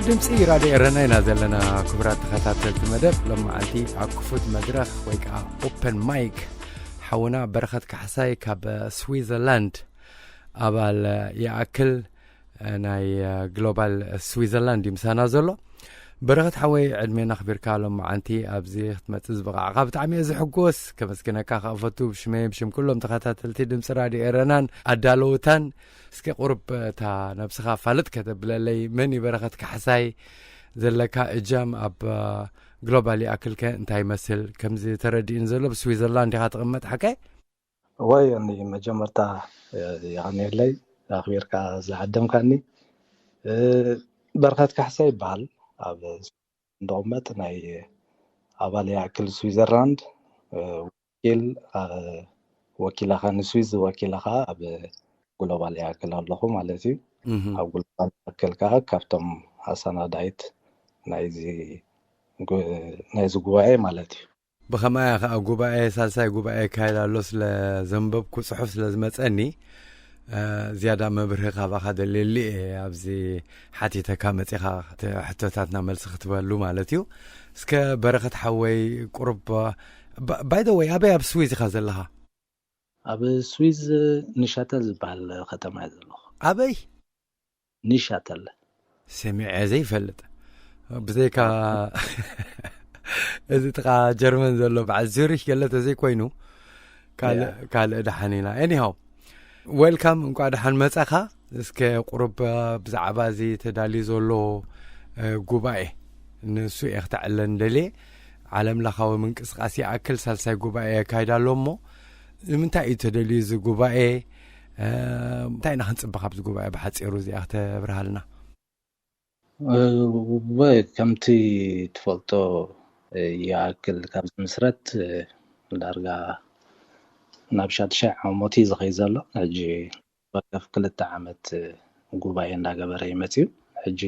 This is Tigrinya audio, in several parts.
ድምፂ ራድዮ ኤረና ኢና ዘለና። ክቡራት ተኸታተልቲ መደብ፣ ሎማዓንቲ ኣብ ክፉት መድረኽ ወይ ከዓ ኦፐን ማይክ ሓውና በረኸት ካሕሳይ ካብ ስዊዘርላንድ፣ ኣባል ይኣክል ናይ ግሎባል ስዊዘርላንድ እዩ ምሳና ዘሎ። በረኸት ሓወይ፣ ዕድሜና ኣኽቢርካ ሎማዓንቲ ኣብዚ ክትመፅእ ዝበቓዕካ ብጣዕሚ እየ ዝሕጎስ። ከመስግነካ ከኣ እፈቱ፣ ብሽመይ ብሽም ኩሎም ተኸታተልቲ ድምፂ ራድዮ ኤረናን ኣዳለውታን። እስከ ቁሩብ እታ ነብስኻ ፋልጥ ከተብለለይ፣ መን እዩ በረኸት ካሕሳይ? ዘለካ እጃም ኣብ ግሎባል ይኣክልከ እንታይ ይመስል? ከምዚ ተረዲእን ዘሎ ብስዊዘርላንድ ኢኻ ትቕመጥ፣ ሓቀይ? ወይ፣ እኒ መጀመርታ የቐንየለይ ኣኽቢርካ ዝዓደምካኒ። በረኸት ካሕሳይ ይበሃል። ኣብ እንደቕመጥ ናይ ኣባል ይኣክል ስዊዘርላንድ ወኪል፣ ወኪላኻ ንስዊዝ ወኪላኻ ኣብ ግሎባል ይኣክል ኣለኹ ማለት እዩ። ኣብ ግሎባል ይኣክል ከዓ ካብቶም ኣሰናዳይት ናይዚ ጉባኤ ማለት እዩ። ብኸማያ ከዓ ጉባኤ፣ ሳልሳይ ጉባኤ ይካየድ ኣሎ ስለ ዘንበብኩ፣ ፅሑፍ ስለ ዝመፀኒ፣ ዝያዳ መብርሂ ካባኻ ደልየሊ እየ። ኣብዚ ሓቲተካ መፂኻ ሕቶታትና መልሲ ክትበሉ ማለት እዩ። እስከ በረኸት ሓወይ፣ ቁሩብ ባይ ዘ ወይ፣ ኣበይ ኣብ ስዊዝ ኢኻ ዘለኻ? ኣብ ስዊዝ ኒሻተል ዝበሃል ከተማ እየ ዘለኹ። ኣበይ? ኒሻተል። ሰሚዐ ዘይፈልጥ። ብዘይካ እዚ ጥቓ ጀርመን ዘሎ በዓል ዙሪሽ ገለ ተዘይኮይኑ ካልእ ካልእ ደሓን ኢና። ኤኒሃው፣ ዌልካም፣ እንቋዕ ደሓን መጻኻ። እስከ ቁሩብ ብዛዕባ እዚ ተዳልዩ ዘሎ ጉባኤ፣ ንሱ እየ ክተዕለን ደልየ። ዓለም ለኻዊ ምንቅስቃስ ይኣክል ሳልሳይ ጉባኤ የካይድ ኣሎ እሞ፣ ንምንታይ እዩ ተደልዩ እዚ ጉባኤ? እንታይ ኢና ክንጽበ ካብዚ ጉባኤ ብሓጺሩ እዚኣ ክተብርሃልና? ወይ ከምቲ ትፈልጦ ይኣክል ካብ ዝምስረት ዳርጋ ናብ ሻትሻይ ዓመት እዩ ዝኸይ ዘሎ። ሕጂ ወከፍ ክልተ ዓመት ጉባኤ እንዳገበረ ይመፅዩ። ሕጂ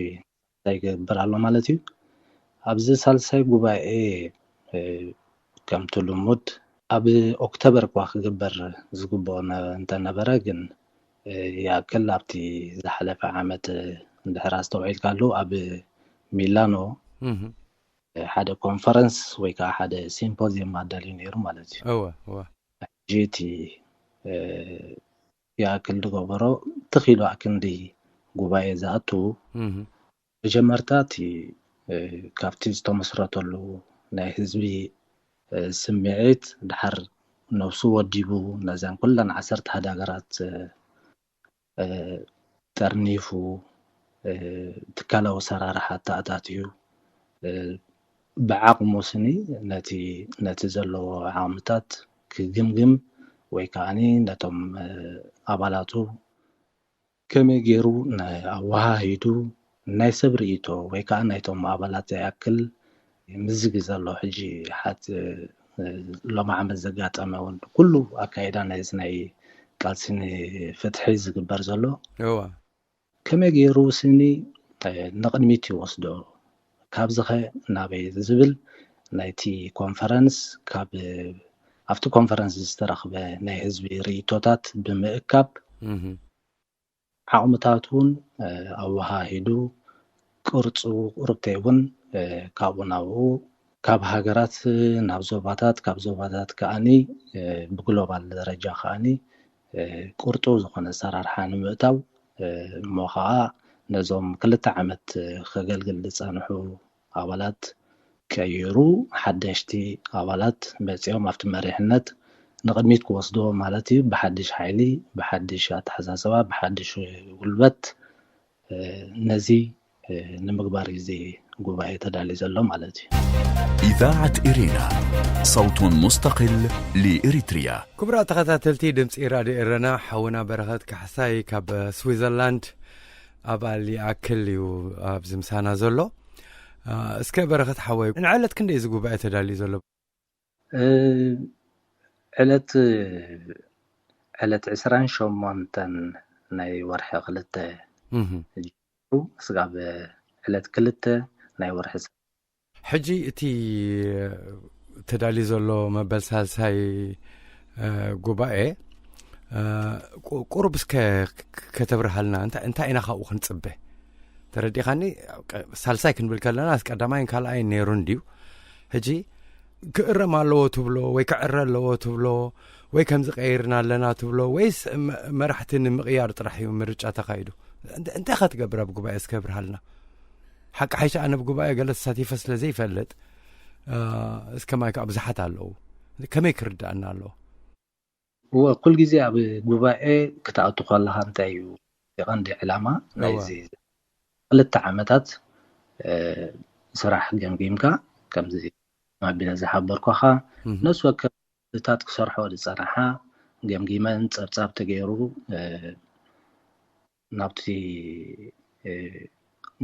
እንታይ ይገብር ኣሎ ማለት እዩ? ኣብዚ ሳልሳይ ጉባኤ ከምቲ ልሙድ ኣብ ኦክቶበር እኳ ክግበር ዝግብኦ እንተነበረ፣ ግን ይኣክል ኣብቲ ዝሓለፈ ዓመት እንድሕር ኣስተውዒልካሉ ኣብ ሚላኖ ሓደ ኮንፈረንስ ወይ ከዓ ሓደ ሲምፖዚየም ኣዳልዩ ነይሩ ማለት እዩ። እወ እወ። ሕጂ እቲ ይኣክል ዝገበሮ ትኽ ኢሉ ኣክንዲ ጉባኤ ዝኣቱ መጀመርታ እቲ ካብቲ ዝተመስረተሉ ናይ ህዝቢ ስምዒት ድሓር ነብሱ ወዲቡ ነዘን ኩለን ዓሰርተ ሓደ ሃገራት ጠርኒፉ ትካላዊ ኣሰራርሓ ተኣታትዩ ብዓቕሙ ስኒ ነቲ ነቲ ዘለዎ ዓቕምታት ክግምግም ወይ ከዓኒ ነቶም ኣባላቱ ከመይ ገይሩ ኣወሃሂዱ ናይ ሰብ ርእይቶ ወይ ከዓ ናይቶም ኣባላት ዘይኣክል ምዝጊ ዘሎ ሕጂ ሓት ሎሚ ዓመት ዘጋጠመ እውን ኩሉ ኣካይዳ ናይዚ ናይ ቃልሲ ንፍትሒ ዝግበር ዘሎ እዋ ከመይ ገይሩ ስኒ ንቕድሚት ይወስዶ ካብዚ ኸ ናበይ ዝብል ናይቲ ኮንፈረንስ ካብ ኣብቲ ኮንፈረንስ ዝተረኽበ ናይ ህዝቢ ርእይቶታት ብምእካብ ዓቕምታት እውን ኣወሃሂዱ ቅርፁ ቁርብተይ እውን ካብኡ ናብኡ ካብ ሃገራት ናብ ዞባታት ካብ ዞባታት ከዓኒ ብግሎባል ደረጃ ከዓኒ ቅርጡ ዝኾነ ኣሰራርሓ ንምእታው እሞ ከዓ ነዞም ክልተ ዓመት ከገልግል ዝፀንሑ ኣባላት ቀይሩ ሓደሽቲ ኣባላት መፂኦም ኣብቲ መሪሕነት ንቕድሚት ክወስድዎ ማለት እዩ። ብሓድሽ ሓይሊ ብሓድሽ ኣተሓሳስባ ብሓድሽ ጉልበት ነዚ ንምግባር እዚ ጉባኤ ተዳልዩ ዘሎ ማለት እዩ። إذاعة إرينا صوت مستقل لإريتريا. ክቡራት ተኸታተልቲ ድምፂ ራድዮ ኤረና ሓውና በረኸት ካሕሳይ ካብ ስዊዘርላንድ ኣባል ይኣክል እዩ ኣብዚ ምሳና ዘሎ። እስከ በረኸት ሓወይ ንዕለት ክንደይ እዚ ጉባኤ ተዳልዩ ዘሎ? ዕለት ዕለት ዕስራን ሸሞንተን ናይ ወርሒ ክልተ ጅሩ ስጋብ ዕለት ክልተ ናይ ወርሒ ሕጂ እቲ ተዳልዩ ዘሎ መበል ሳልሳይ ጉባኤ ቁሩብ እስከ ከተብርሃልና እንታይ ኢና ካብኡ ክንፅበ? ተረዲኻኒ? ቀ-፣ ሳልሳይ ክንብል ከለና ቀዳማይን ካልኣይን ነይሩ እንድዩ። ሕጂ ክእረም ኣለዎ ትብሎ ወይ ክዕረ ኣለዎ ትብሎ ወይ ከምዚ ቀይርና ኣለና ትብሎ ወይስ መ-፣ መራሕቲ ንምቕያር ጥራሕ እዩ ምርጫ ተኻይዱ? እንተ-፣ እንታይ ኸ ትገብር ኣብ ጉባኤ እስከ ብርሃልና? ሓቂ ሓይሻ ኣነ ኣብ ጉባኤ ገለ ተሳቲፈ ስለ ዘይፈልጥ፣ እ፣ እስከ ማይ ከኣ ብዙሓት ኣለዉ። ከመይ ክርድኣና ኣለዎ? እወ፣ ኩል ግዜ ኣብ ጉባኤ ክትኣቱ ከለኻ እንታይ እዩ እቲ ቀንዲ ዕላማ እወ። ናይዚ? ክልተ ዓመታት፣ እ፣ ስራሕ ገምጊምካ፣ ከምዚ ኣቢለ ዝሓበርኩኻ፣ እህ። ነፍሲ ወከፍ እታት ክሰርሖ ዝጸንሓ ገምጊመን ጸብጻብ ተገይሩ፣ እ፣ ናብቲ፣ እ፣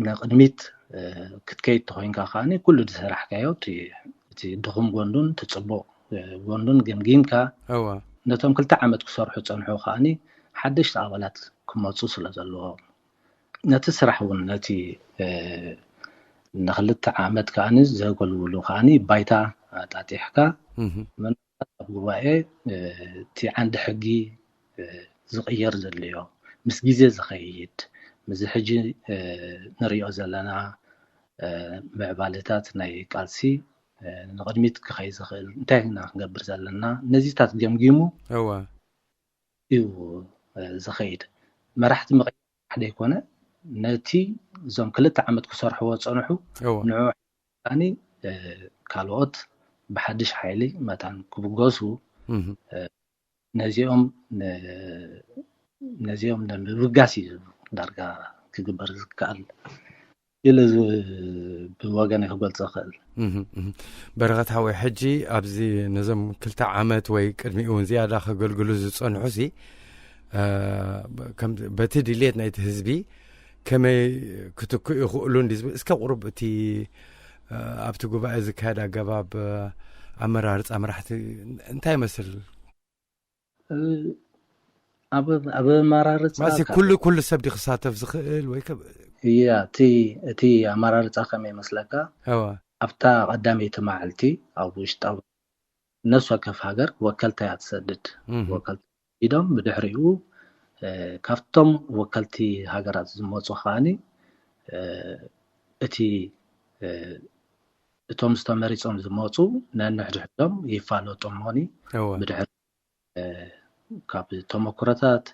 ንቕድሚት፣ እ፣ ክትከይድ ተኾይንካ ከኣኒ ኩሉ ዝሰራሕካዮ እቲ፣ እቲ ድኹም ጎንዱን እቲ ጽቡቕ፣ እ፣ ጎንዱን ገምጊምካ እወ። ነቶም ክልተ ዓመት ክሰርሑ ጸንሑ ከኣኒ ሓደሽቲ ኣባላት ክመጹ ስለ ዘለዎም፣ ነቲ ስራሕ እውን ነቲ፣ እ፣ ንክልተ ዓመት ከኣኒ ዘገልግሉ ከኣኒ ባይታ ኣጣጢሕካ እህ። ምናልባት ኣብ ጉባኤ፣ እ፣ እቲ ዓንዲ ሕጊ፣ እ፣ ዝቕየር ዘድልዮ፣ ምስ ግዜ ዝኸይድ፣ ምስዚ ሕጂ፣ እ፣ ንሪኦ ዘለና፣ እ፣ ምዕባለታት ናይ ቃልሲ፣ እ፣ ንቕድሚት ክኸይድ ዝኽእል እንታይ ኢና ክንገብር ዘለና? ነዚታት ገምጊሙ እወ። እዩ፣ እ፣ ዝኸይድ። መራሕቲ ምቕያር ጥራሕ ዘይኮነ፣ ነቲ እዞም ክልተ ዓመት ክሰርሕዎ ዝጸንሑ እወ። ንዑ ከኣኒ፣ እ፣ ካልኦት ብሓድሽ ሓይሊ መታን ክብገሱ፣ እህ። እ፣ ነዚኦም ን-፣ ነዚኦም ንምብጋስ እዩ ዳርጋ ክግበር ዝከኣል ኢለ ዝ-፣ ብወገነይ ክገልጾ እኽእል። እህ፣ እህ። በረኸት ሓወይ፣ ሕጂ ኣብዚ ነዞም ክልተ ዓመት ወይ ቅድሚኡ እውን ዝያዳ ከገልግሉ ዝጸንሑሲ፣ እ፣ ከም፣ በቲ ድልየት ናይቲ ህዝቢ ከመይ ክትክኡ ይኽእሉ እንዲ ዝብል፣ እስከ ቁሩብ እቲ፣ እ፣ ኣብቲ ጉባኤ ዝካየድ ኣገባብ፣ እ፣ ኣመራርጻ መራሕቲ እንታይ ይመስል? እ፣ ኣብ፣ ኣብ ኣመራርጻ ማሲ ካብ ኩሉ፣ ኩሉ ሰብ ድዩ ክሳተፍ ዝኽእል ወይ ከ? እያ፣ እቲ፣ እቲ ኣመራርጻ ከመይ ይመስለካ? እወ። ኣብታ ቀዳመይቲ መዓልቲ ኣብ ውሽጣዊ ነፍሲ ወከፍ ሃገር ወከልታ እያ ትሰድድ። እህ። ወከልቲ ኢዶም ብድሕሪኡ፣ እ፣ ካብቶም ወከልቲ ሃገራት ዝመጹ ከኣኒ፣ እ፣ እቲ፣ እ፣ እቶም ዝተመሪጾም ዝመጹ ነንሕድሕዶም ይፋለጡ እሞኒ እወ። ብድሕሪ፣ እ፣ ካብ ተመክሮታት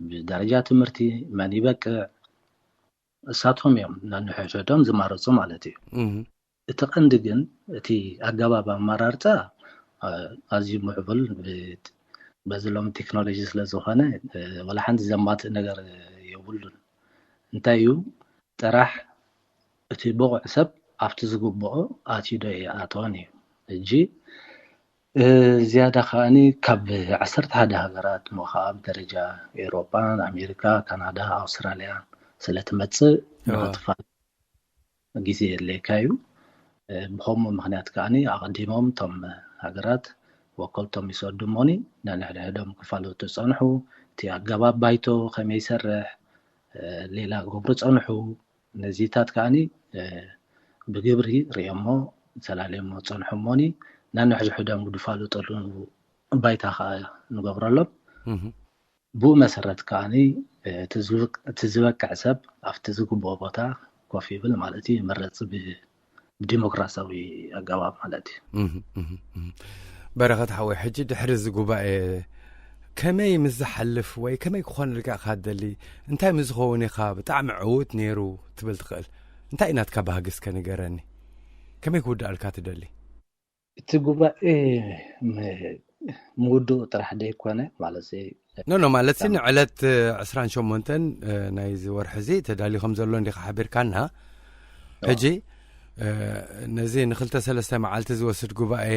ብደረጃ ትምህርቲ መን ይበቅዕ እሳቶም እዮም ነንሕድሕዶም ዝማረጹ ማለት እዩ። እህ። እቲ ቀንዲ ግን እቲ ኣገባብ ኣመራርጻ፣ እ፣ ኣዝዩ ምዕቡል ብ-፣ በዚ ሎሚ ቴክኖሎጂ ስለ ዝኾነ፣ እ፣ ወላ ሓንቲ ዘማትእ ነገር የብሉን። እንታይ እዩ ጥራሕ እቲ ብቑዕ ሰብ ኣብቲ ዝግብኦ ኣትዩ ዶ ይኣትዎን እዩ። ሕጂ፣ እ፣ ዝያዳ ከኣኒ ካብ ዓሰርተ ሓደ ሃገራት እሞ ኸኣ ብደረጃ ኤውሮጳ፣ ኣሜሪካ፣ ካናዳ፣ ኣውስትራልያ ስለ ትመጽእ እወ። ንኽትፋል ግዜ የድልየካ እዩ። እ፣ ብኸምኡ ምኽንያት ከኣኒ ኣቐዲሞም እቶም ሃገራት ወከልቶም ይሰዱ እሞኒ ነንሕድሕዶም ክፋለጡ ጸንሑ። እቲ ኣገባብ ባይቶ ከመይ ይሰርሕ፣ እ፣ ሌላ ክገብሩ ጸንሑ። ነዚታት ከኣኒ፣ እ፣ ብግብሪ ርእዮሞ፣ ሰላልዮሞ ጸንሑ እሞኒ ነንሕድሕዶም ዝፋለጠሉ ባይታ ከኣ ንገብረሎም። እህ። ብኡ መሰረት ከኣኒ፣ እ፣ እቲ ዝብቅ-፣ እቲ ዝበቅዕ ሰብ ኣብቲ ዝግብኦ ቦታ ኮፍ ይብል ማለት እዩ፣ ይምረጽ ብ-፣ ብዲሞክራሲያዊ ኣገባብ ማለት እዩ። እህ፣ እህ፣ እህ። በረኸት ሓወይ፣ ሕጂ ድሕሪ እዚ ጉባኤ ከመይ ምስ ዝሓልፍ ወይ ከመይ ክኾነልካ ኢኻ ትደሊ? እንታይ ምስ ዝኸውን ኢኻ ብጣዕሚ ዕዉት ነይሩ ትብል ትኽእል? እንታይ እዩ ናትካ ባህጊ እስከ ንገረኒ? ከመይ ክውድኣልካ ትደሊ? እቲ ጉባኤ ም-፣ ምውድኡ ጥራሕ ደይኮነ፣ ማለት ሲ-፣ ኖ፣ ኖ፣ ማለት ሲ ከም ንዕለት ዕስራን ሸሞንተን፣ እ፣ ናይዚ ወርሒ እዚ ተዳልዩ ከም ዘሎ እንዲኻ ሓቢርካና። ሕጂ፣ እ፣ ነዚ ንክልተ ሰለስተ መዓልቲ ዝወስድ ጉባኤ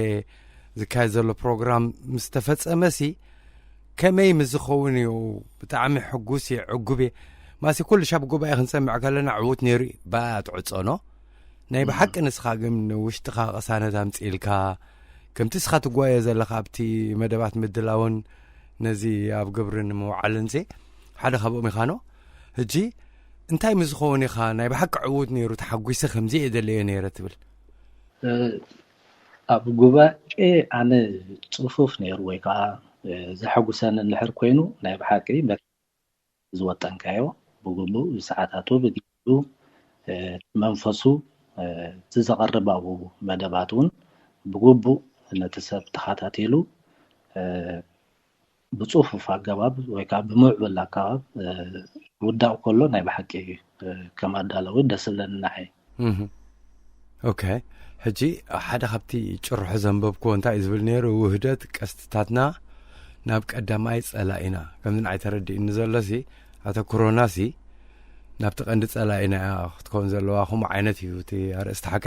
ዝካየድ ዘሎ ፕሮግራም ምስ ተፈጸመሲ፣ ከመይ ምስ ዝኸውን እዩ? ብጣዕሚ ሕጉስ እየ፣ ዕጉብ እየ። ማሲ ኩሉ ሻብ ጉባኤ ክንሰምዕ ከለና ዕዉት ነይሩ እዩ። ባያ ትዕጸኖ። ናይ እም። ብሓቂ ንስኻ ግን ውሽጥኻ ቅሳነት ኣምጺእልካ፣ ከምቲ ንስኻ ትጓየ ዘለኻ ኣብቲ መደባት ምድላውን ነዚ ኣብ ግብሪ ንምውዓልን ሲ ሓደ ካብኦም ኢኻኖ። ሕጂ እንታይ ምስ ዝኸውን ኢኻ ናይ ብሓቂ ዕዉት ነይሩ፣ ተሓጒሰ ከምዚ እየ ደለዮ ነይረ ትብል? እ፣ ኣብ ጉባኤ ኣነ ጽፉፍ ነይሩ ወይ ከኣ፣ እ፣ ዘሐጉሰኒ እንድሕር ኮይኑ ናይ ብሓቂ በ-፣ ዝወጠንካዮ ብግቡእ ብሰዓታቱ ብግዜኡ መንፈሱ እቲ ዘቐርብ ኣብኡ መደባት እውን ብግቡእ ነቲ ሰብ ተኸታቲሉ ብፅፉፍ ኣገባብ ወይ ከዓ ብምዕብል ኣገባብ ውዳእ ከሎ ናይ ብሓቂ ከም ኣዳለዊ ደስ ዝብለኒ ንዓይ። ኦኬ። ሕጂ ሓደ ካብቲ ጭርሖ ዘንበብክዎ እንታይ እዩ ዝብል ነይሩ? ውህደት ቀስትታትና ናብ ቀዳማይ ፀላኢና። ከምዚ ንዓይ ተረዲእኒ ዘሎሲ ኣተኩሮናሲ ናብቲ ቀንዲ ፀላኢና እያ ክትከውን ዘለዋ። ከምኡ ዓይነት እዩ እቲ ኣርእስቲ ሓቀ?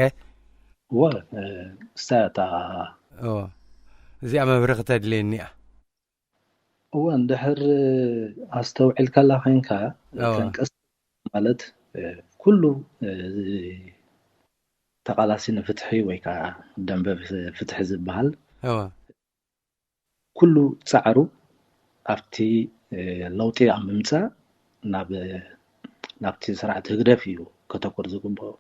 እወ። እሳ እታ እዚኣ መብርኺ ተድልየኒ እያ። እወ፣ እንድሕር ኣስተውዒልካላ ኮይንካ ተንቀስ ማለት ኩሉ ተቓላሲ ንፍትሒ ወይ ከዓ ደንበ ፍትሒ ዝበሃል ኩሉ ፃዕሩ ኣብቲ ለውጢ ኣብ ምምፃእ ናብቲ ስርዓት ህግደፍ እዩ ከተኩር ዝግብኦ።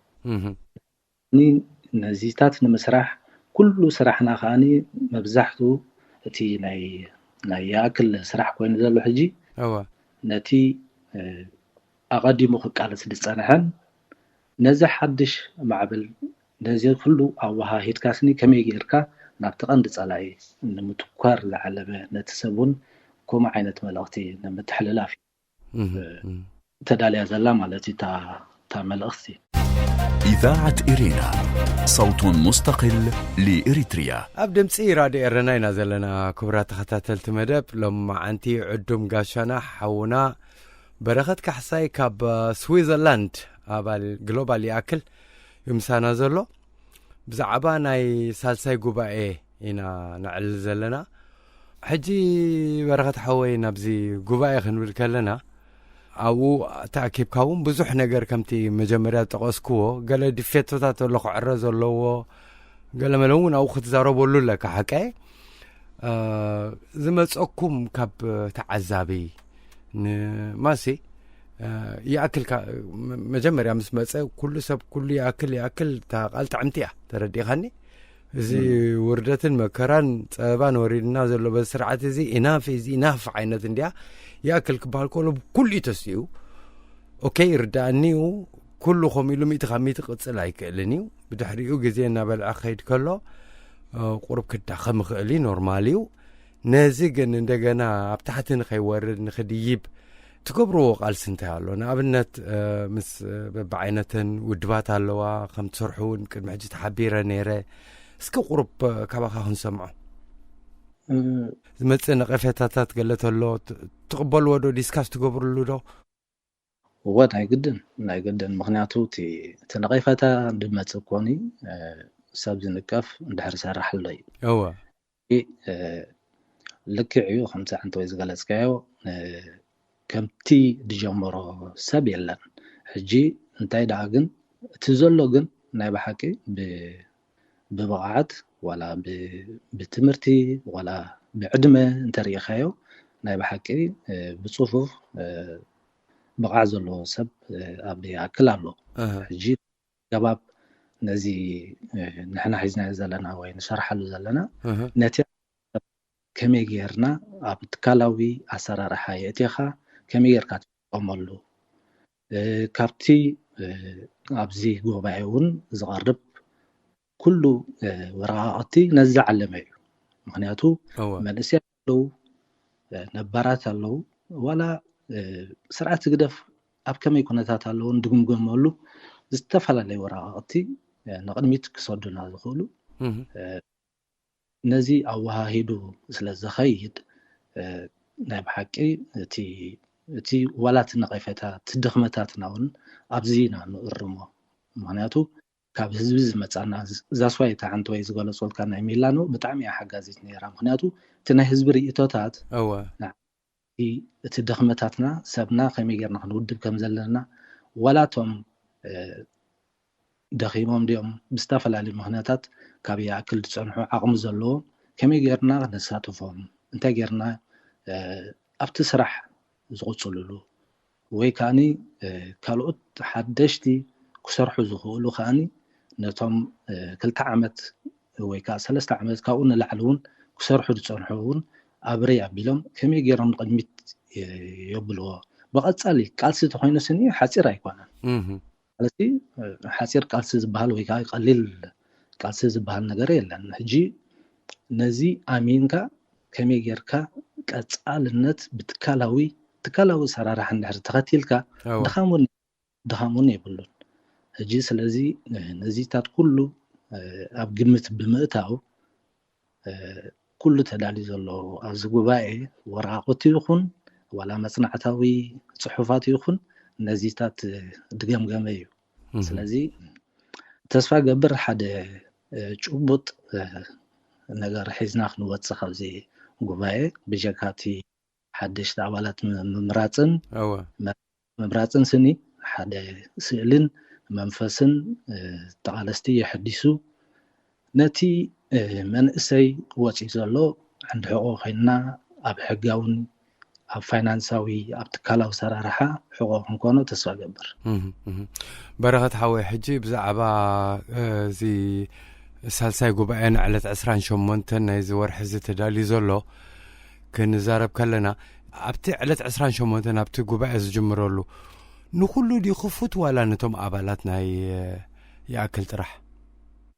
ነዚታት ንምስራሕ ኩሉ ስራሕና ከዓኒ መብዛሕቱ እቲ ናይ ይኣክል ስራሕ ኮይኑ ዘሎ ሕጂ ነቲ ኣቐዲሙ ክቃለስ ዝፀንሐን ነዚ ሓድሽ ማዕበል ነዚ ኩሉ ኣወሃሂድካስኒ ከመይ ጌርካ ናብቲ ቀንዲ ፀላኢ ንምትኳር ዝዓለመ ነቲ ሰብ እውን ከምኡ ዓይነት መልእኽቲ ንምትሕልላፍ እዩ ተዳልያ ዘላ ማለት እዩ እታ መልእኽቲ። إذاعة إرينا، صوت مستقل لإريتريا. ኣብ ድምፂ ራድዮ ኤረና ኢና ዘለና። ክቡራት ተኸታተልቲ መደብ፣ ሎም መዓንቲ ዕዱም ጋሻና ሓውና በረኸት ካሕሳይ ካብ ስዊዘርላንድ ኣባል ግሎባል ይኣክል እዩ ምሳና ዘሎ። ብዛዕባ ናይ ሳልሳይ ጉባኤ ኢና ነዕልል ዘለና። ሕጂ በረኸት ሓወይ ናብዚ ጉባኤ ክንብል ከለና ኣብኡ ተኣኪብካ እውን ብዙሕ ነገር ከምቲ መጀመርያ ዝጠቐስክዎ ገለ ድፌቶታት ኣሎ ክዕረ ዘለዎ ገለ መለ እውን ኣብኡ ክትዛረበሉ ኣለካ ሓቀ ዝመፀኩም ካብ ተዓዛቢ ንማሲ ይኣክል መጀመርያ ምስ መፀ ኩሉ ሰብ ኩሉ ይኣክል ይኣክል እታ ቃል ጥዕምቲ እያ ተረዲኻኒ እዚ ውርደትን መከራን ፀበባን ወሪድና ዘሎ በዚ ስርዓት እዚ ኢናፍ እዚ ኢናፍ ዓይነት እንዲያ ይኣክል ክበሃል ከሎ ኩሉ እዩ ተስኡ ኦኬ ይርዳእኒ እዩ ኩሉ ከምኡ ኢሉ ሚእቲ ካብ ሚእቲ ቅፅል ኣይክእልን እዩ ብድሕሪኡ ግዜ እናበልዐ ክኸይድ ከሎ ቁሩብ ክዳኸም ይኽእል እዩ ኖርማል እዩ ነዚ ግን እንደገና ኣብ ታሕቲ ንኸይወርድ ንኽድይብ ትገብርዎ ቃልሲ እንታይ ኣሎ ንኣብነት ምስ በብዓይነተን ውድባት ኣለዋ ከም ትሰርሑ እውን ቅድሚ ሕጂ ተሓቢረ ነይረ እስኪ ቁሩብ ካባኻ ክንሰምዖ ዝመፅእ ነቐፌታታት ገለ ተሎ ትቕበልዎ ዶ ዲስካስ ትገብርሉ ዶ እወ ናይ ግድን ናይ ግድን ምክንያቱ እቲ ነቐፌታ ድመፅእ ኮኒ ሰብ ዝንቀፍ እንድሕር ይሰርሕ ኣሎ እዩ እወ ልክዕ እዩ ከምቲ ዓንተ ወይ ዝገለፅካዮ ከምቲ ዝጀመሮ ሰብ የለን ሕጂ እንታይ ደኣ ግን እቲ ዘሎ ግን ናይ ብሓቂ ብብቕዓት ዋላ ብትምህርቲ ዋላ ብዕድመ እንተሪኢኻዮ ናይ ብሓቂ ብፅፉፍ ብቕዓት ዘለዎ ሰብ ኣብ ይኣክል ኣሎ ሕጂ ገባብ ነዚ ንሕና ሒዝናዮ ዘለና ወይ ንሰርሓሉ ዘለና ነቲ ከመይ ጌርና ኣብ ትካላዊ ኣሰራርሓ የእቲኻ ከመይ ጌርካ ትጥቀመሉ ካብቲ ኣብዚ ጉባኤ እውን ዝቐርብ ኩሉ ወረቃቕቲ ነዚ ዓለመ እዩ ምክንያቱ መንእሰያት ኣለዉ ነባራት ኣለዉ ዋላ ስርዓት ህግደፍ ኣብ ከመይ ኩነታት ኣለዉ ንድግምገመሉ ዝተፈላለዩ ወረቃቕቲ ንቕድሚት ክሰዱና ዝኽእሉ ነዚ ኣወሃሂዱ ስለ ዝኸይድ ናይ ብሓቂ እቲ ዋላ እቲ ነቐፌታ እቲ ድኽመታትና እውን ኣብዚ ኢና ንእርሞ ምክንያቱ ካብ ህዝቢ ዝመፃና ዛስዋይ እቲ ሓንቲ ወይ ዝገለፅልካ ናይ ሚላኖ ብጣዕሚ እያ ሓጋዚት ነይራ ምክንያቱ እቲ ናይ ህዝቢ ርእቶታት እወ እቲ ድኽመታትና ሰብና ከመይ ጌርና ክንውድብ ከም ዘለና ዋላ እቶም ደኺሞም ድዮም ብዝተፈላለዩ ምኽንያታት ካብ ይኣክል ዝፀንሑ ዓቕሚ ዘለዎም ከመይ ጌርና ነሳትፎም እንታይ ጌርና ኣብቲ ስራሕ ዝቕፅልሉ ወይ ከዓኒ ካልኦት ሓደሽቲ ክሰርሑ ዝኽእሉ ከዓኒ ነቶም ክልተ ዓመት ወይ ከዓ ሰለስተ ዓመት ካብኡ ንላዕሊ እውን ክሰርሑ ዝፀንሑ እውን ኣብረይ ኣቢሎም ከመይ ገይሮም ንቕድሚት የብልዎ ብቐፃሊ ቃልሲ ተኮይኑ ስኒ ሓፂር ኣይኮነን ማለት ሓፂር ቃልሲ ዝበሃል ወይ ከዓ ቀሊል ቃልሲ ዝበሃል ነገር የለን። ሕጂ ነዚ ኣሚንካ ከመይ ጌርካ ቀፃልነት ብትካላዊ ትካላዊ ሰራርሓ እንድሕር ተኸቲልካ ድኻሙን ድኻሙን የብሉን። ሕጂ ስለዚ ነዚታት ኩሉ ኣብ ግምት ብምእታው ኩሉ ተዳልዩ ዘሎ ኣብዚ ጉባኤ ወረቓቕቲ ይኹን ዋላ መፅናዕታዊ ፅሑፋት ይኹን ነዚታት ድገምገመ እዩ። ስለዚ ተስፋ ገብር ሓደ ጭቡጥ ነገር ሒዝና ክንወፅእ ካብዚ ጉባኤ ብጀካቲ ሓደሽቲ ኣባላት ምምራፅን ምምራፅን ስኒ ሓደ ስእልን መንፈስን ተቓለስቲ የሐዲሱ ነቲ መንእሰይ ወፂኡ ዘሎ ዕንዲ ሕቆ ኮይንና ኣብ ሕጋውን ኣብ ፋይናንሳዊ ኣብ ትካላዊ ሰራርሓ ሕቆ ክንኮኖ ተስፋ ገብር። በረኸት ሓወይ ሕጂ ብዛዕባ እዚ ሳልሳይ ጉባኤ ንዕለት ዕስራን ሸሞንተን ናይዚ ወርሒ እዚ ተዳልዩ ዘሎ ክንዛረብ ከለና ኣብቲ ዕለት ዕስራን ሸሞንተን ኣብቲ ጉባኤ ዝጅምረሉ ንኩሉ ድዩ ክፉት ዋላ ነቶም ኣባላት ናይ ይኣክል ጥራሕ?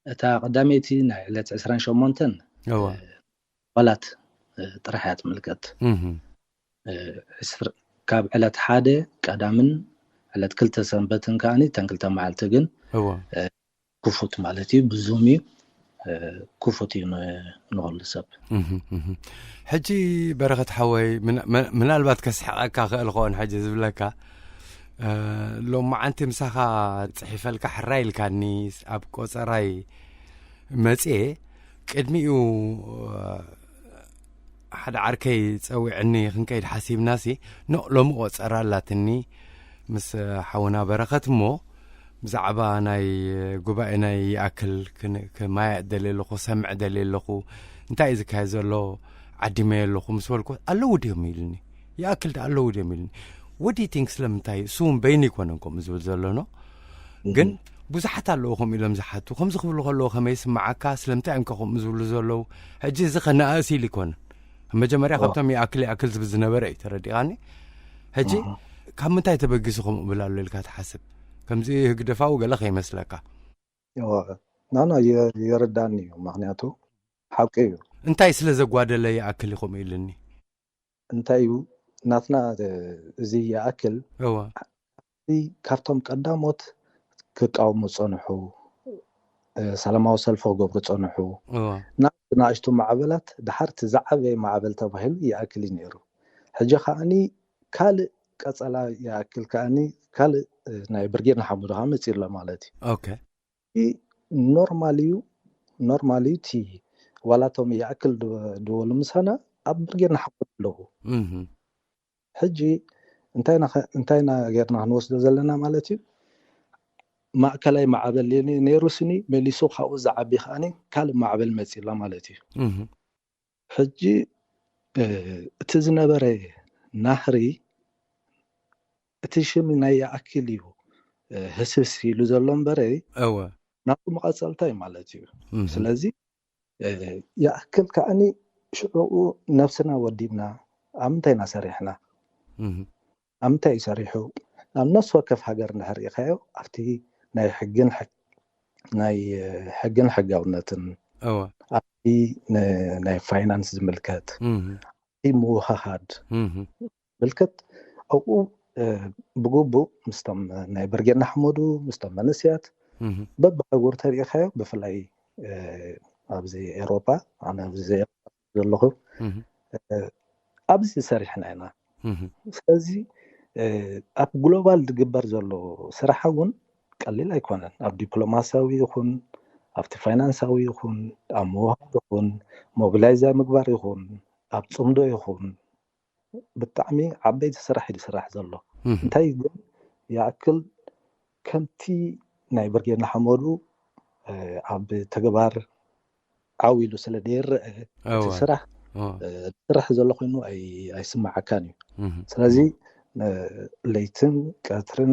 እታ ቀዳመይቲ ናይ ዕለት ዕስራን ሸሞንተን ኣባላት ጥራሕ እያ ትምልከት። ካብ ዕለት ሓደ ቀዳምን ዕለት ክልተ ሰንበትን ከዓኒ እተን ክልተ መዓልቲ ግን ክፉት ማለት እዩ፣ ብዙም እዩ ክፉት እዩ ንክሉ ሰብ። ሕጂ በረኸት ሓወይ ምናልባት ከስሕቐካ ክእል ኸውን ሕጂ ዝብለካ ሎማዓንቲ ምሳኻ ፅሒፈልካ ሕራይ ኢልካኒ ኣብ ቆፀራይ መፅየ ቅድሚኡ ሓደ ዓርከይ ፀዊዕኒ ክንከይድ ሓሲብናሲ ኖ ሎሚ ቆፀራ ኣላትኒ ምስ ሓውና በረኸት እሞ ብዛዕባ ናይ ጉባኤ ናይ ይኣክል ክማያእ ደልየ ኣለኹ ሰምዕ ደልየ ኣለኹ እንታይ እዩ ዝካየድ ዘሎ ዓዲመዮ ኣለኹ ምስ በልኩ ኣለዉ ድዮም ኢልኒ ይኣክል ዳ ኣለዉ ድዮም ኢልኒ ወዲ ቲንክ ስለምንታይ እሱ እውን በይኑ ይኮነን ከምኡ ዝብል ዘሎ ኖ ግን ብዙሓት ኣለዉ ከምኡ ኢሎም ዝሓቱ ከምዚ ክብሉ ከለዉ ከመይ ይስምዓካ ስለምንታይ እዮም ከምኡ ዝብሉ ዘለዉ ሕጂ እዚ ከነኣእስ ኢሉ ይኮነ መጀመርያ ካብቶም ይኣክል ይኣክል ዝብል ዝነበረ እዩ ተረዲቓኒ ሕጂ ካብ ምንታይ ተበጊሱ ከምኡ ብል ኣሎ ኢልካ ትሓስብ ከምዚ ህግደፋዊ ገለ ከይመስለካ ናና የረዳኒ እዩ ምክንያቱ ሓቂ እዩ እንታይ ስለ ዘጓደለ ይኣክል እዩ ከምኡ ኢልኒ እንታይ እዩ ናትና እዚ ይኣክል እዋ ካብቶም ቀዳሞት ክቃወሙ ዝፀንሑ ሰላማዊ ሰልፊ ክገብሩ ዝፀንሑ እዋ ንኣሽቱ ማዕበላት ድሓር እቲ ዝዓበየ ማዕበል ተባሂሉ ይኣክል እዩ ነይሩ ሕጂ ከዓኒ ካልእ ቀፀላ ይኣክል ከዓኒ ካልእ ናይ ብርጌድ ንሓመዱ ከዓ መፂኡ ኣሎ ማለት እዩ ኦኬ ኖርማል እዩ ኖርማል እዩ እቲ ዋላቶም ይኣክል ዝበሉ ምሳና ኣብ ብርጌድ ንሓመዱ ኣለዉ እህ ሕጂ እንታይ ኢና ጌርና ክንወስዶ ዘለና ማለት እዩ ማእከላይ ማዕበል ነይሩ ስኒ መሊሱ ካብኡ ዝዓቢ ከዓኒ ካልእ ማዕበል መፂላ ማለት እዩ እህ ሕጂ እቲ ዝነበረ ናህሪ እቲ ሽም ናይ ይኣክል እዩ ህስስ ኢሉ ዘሎ እምበረ እወ ናቱ መቐፀልታ እዩ ማለት እዩ እህ ስለዚ ይኣክል ከዓኒ ሽዑኡ ነብስና ወዲብና ኣብ ምንታይ ኢና ሰሪሕና እህ ኣብ ምንታይ እዩ ሰሪሑ ኣብ ነፍሲ ወከፍ ሃገር እንድሕር ርኢኻዮ ኣብቲ ናይ ሕግን ሕግ- ናይ ሕግን ሕጋውነትን እወ ኣብቲ ን- ናይ ፋይናንስ ዝምልከት እህ እቲ ምውህሃድ እህ ምልከት ኣብኡ ብግቡእ ምስቶም ናይ ብርጌድ ንሓመዱ ምስቶም መንእሰያት እህ በብኣህጉር ተሪኢኻዮ ብፍላይ ኣብዚ ኤሮፓ ኣነ ኣብዚ ዘለኹ እህ ኣብዚ ሰሪሕና ኢና እህ ስለዚ ኣብ ግሎባል ዝግበር ዘሎ ስራሕ እውን ቀሊል ኣይኮነን ኣብ ዲፕሎማሲያዊ ይኹን ኣብቲ ፋይናንሳዊ ይኹን ኣብ ምውሃድ ይኹን ሞቢላይዝ ኣብ ምግባር ይኹን ኣብ ፅምዶ ይኹን ብጣዕሚ ዓበይቲ ስራሕ እዩ ዝስራሕ ዘሎ እህ እንታይ ግን ይኣክል ከምቲ ናይ ብርጌድ ንሓመዱ ኣብ ተግባር ዓው ኢሉ ስለ ዘይረአ እቲ እወ ስራሕ እወ ስራሕ ዘሎ ኮይኑ ኣይ- ኣይስምዓካን እዩ እህ ስለዚ ለይትን ቀትርን